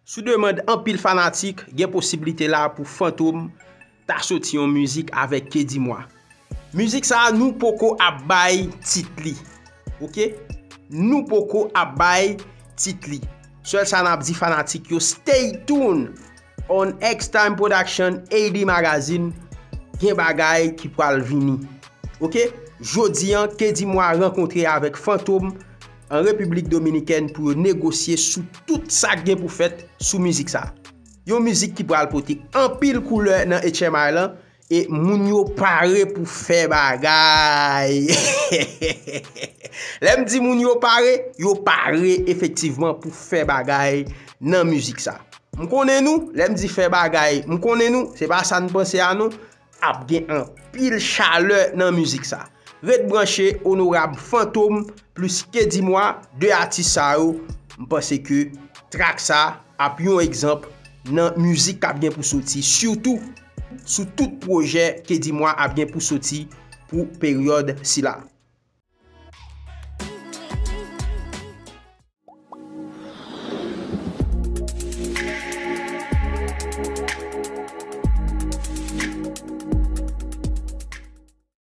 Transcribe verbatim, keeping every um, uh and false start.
Sou demann anpil fanatik, gen posiblite la pou Fantom ta soti yon mizik avèk Kedimwa. Mizik sa a, nou poko ap bay tit li. Oke? Nou poko ap bay tit li. Sèl sa n ap di fanatik yo, stay tuned on X Time Production A D Magazine. Gen bagay ki pral vini. Oke? Jodi an, Kedimwa rankontre avèk Fantom an Repiblik Dominikèn pou yo negosye sou tout sa k gen pou fèt sou mizik sa. Yon mizik ki pral pote anpil koulè nan H M I lan, e moun yo pare pou fè bagay. Lè m di moun yo pare, yo pare efektivman pou fè bagay nan mizik sa. M konnen nou, lè m di fè bagay, m konnen nou, se pa sa n panse a non. Ap gen anpil chalè nan mizik sa. Ret branche, Onorab Fantom plis Kedimwa, de atis sa yo, m panse ke trak sa ap yon egzanp nan mizik k ap gen pou soti, sitou sou tout pwojè Kedimwa ap gen pou soti pou peryòd sila.